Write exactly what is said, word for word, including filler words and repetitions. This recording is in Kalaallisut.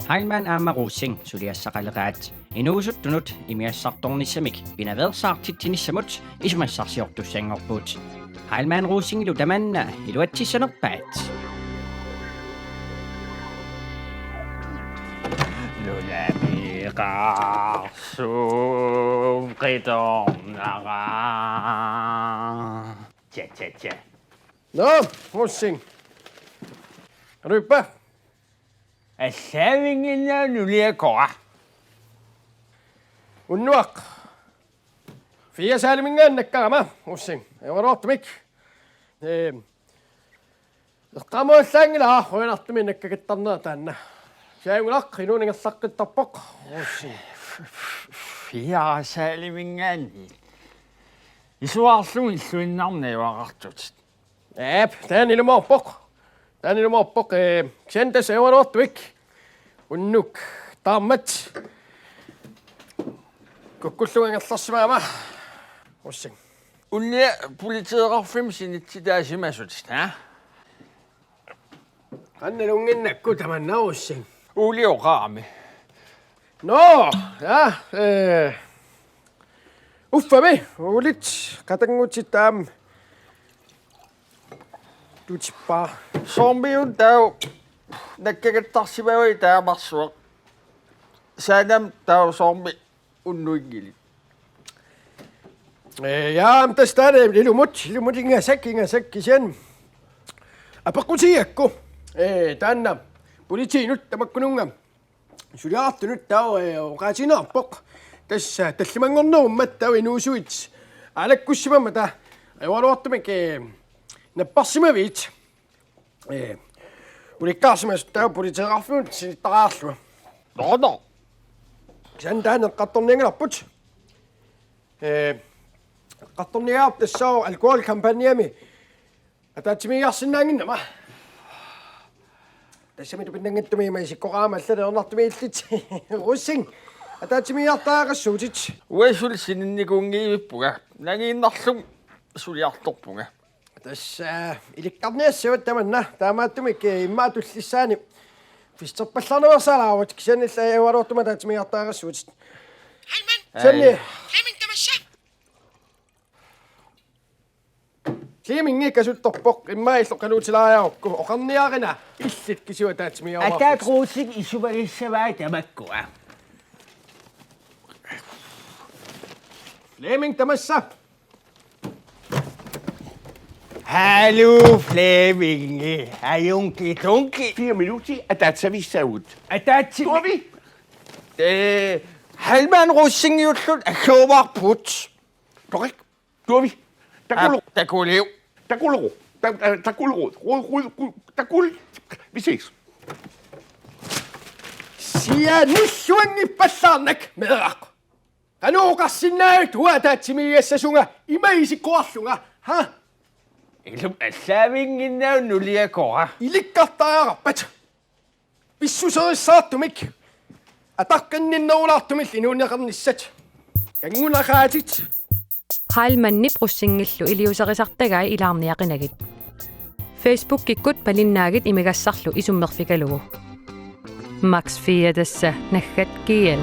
Heilmann aamma Rosing suliassaqaleqaat. Inuusuttunut imigassartornissamik pinaveersaartitsinissamut isumassarsiortussanngorput. Heilmann Rosingilu tamanna iluatsissanerpaat. Nunami qaarsuup qitornara. Tja, tja, tja. Nå, Rosing. Ruppa. Allaavinnginnami nuliakora. Unnuaq. Fire Salimingaanniit nakkarama, Rosing. Ajoraluartumik. Ee, eqqaamallaanngilaq, qujanartumik nakkakattarnera taanna. Saanngulaq, inuuneq ingerlaqqittarpoq, Rosing. Fire Salimingaanniit. Isuarlugu illuinnarni ajoqartut. Aap, taanna ilumoorpoq. Taanna ilumoorpoq, ee, kisianni tassa ajoraluartumik. Unnuk taarmat. Kukkullugu ingerlarsimagama. Rosing. Ullia politeeqarfimmi sinitsitaasimasut, ha? Qanoq nalunnginnakku tamanna, Rosing? Uuli oqarami. Nå, ja, ee. Uffami, Uulit, qatanngutit taama. Tutippaa. Soormiuna taava nakkakattarsimavai taamarsuaq. Saanami taava soormi unnuinngilit. Ee, ja, aamma tassa taanna ilumut, ilumut ingasak, ingasak kisianni. Apeqqutigigakku. Ee, taanna. Politiinut tamakkununnga. Suliaqartunut taava, ee, oqaatigineqarpoq. Tassa tallimanngornerummat taava inuusuit. Aalakkussimammata. Ajoraluartumik, ee, napparsimaviit. Ee, ulikkaarsimasut taava politeeqarfimmut sinittariaqarlunga. Nå, nå. Kisianni taanna eqqartornianngilarput. Ee, eqqartorniarput tassaavoq alkoholkampagnemi ataatsimiigiarsinnaannginnama. Tassami tupinnanngitsumik ima isikkoqarama allat ajornartumik illit. Rosing, ataatsimiigiartariaqassuutit. Uanga suli sininnikuunngivippunga. Nangiinnarlunga suliartorpunga. Tassa, ee, ilikkarniassavat tamanna, taamaattumik, ee, immaqa tullissaani fisterpallaarnaveersaalaaravit, kisiannili ajoraluartumik ataatsimiigiartariaqassuutit. Heilmann! Sanni. Ai. Flemming tamassa! Flemming kasuttorpoq, immaqa illoqaluutilaariarukku, oqarniarina, illit kisiat ataatsimiigiartariaqassuutit. Ataat Rosing isumagissavai tamakkua. Flemming tamassa! Hallo, Flemming. Ajunngitsunngi. Fire minutter, ataatsavissagut. Ataatsi-. Tuavi? Ee, Heilmann Rosingiulluunniit agguarput. Torik. Tuavi. Takulu. Aa, takuliuk. Takulu. Ta-, ta-, takulu. Ru-, ru-, ru-, takul. Vi ses. Sianilluanngippallaarnak meeraq. Qanoq oqarsinnaavit uanga ataatsimiigigassasunga ima isikkoqarlunga, ha? Ilumut allaavinnginnami nuliakora. Ilikkartariaqarpat. Pissuserissaartumik. Ataqqinninnerulaartumillu inuuneqarnissat. Kanngunaqaatit. Heilmannip Rosingillu iliuuserisartagai ilaarniaqinagit. Facebookikkut malinnaagit imigassarlu isummerfigalugu. Max fire tassa naggat G L.